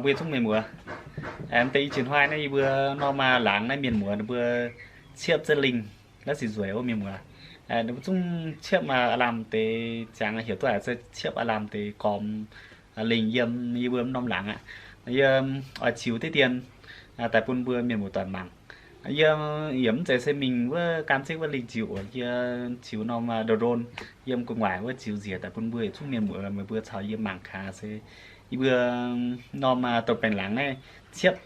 Mbuo zungv mienh muoz, mv deix i jiex hnoi naaiv yie mbuo norm laangz naaiv mienh muoz ninh mbuo ciepv zengv lingh la'sic nzueic wuov mienh muoz. Ninh mbuo zungv ciepv aav lamh deix, ziangx heuc duqv haic se ciepv aav lamh deix gormx lingh yiem yie mbuo norm laangz aqv. Yie oix ziux diqv dien daaih bun mbuo mienh muoz-doic mangc. Yie yaac mv zeiz se mingh wuov gan zengv wuov lingh ziux oc. Yie ziux norm drone yiem gu'nguaaic wuov ziux nziex daaih bun mbuo yietc zungv mienh muoz meih mbuo caux yie mangc gaax se yie mbuo norm domh baengx laangz naaiv ciepv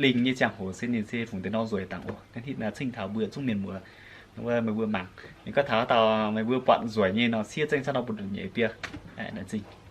lingh nyei ziangh hoc se ninh se fungc deix nor nzueic dangh oc. Hnangv hitv naaiv cingv taux mbuo yietc zungv mienh muoz, wuov meih mbuo mangc. Ninh gorngv taux haaix dauh meih mbuo buatc nzueic nyei nor, siev zengv caqv nor bun nyeic biei. Laengz zingh.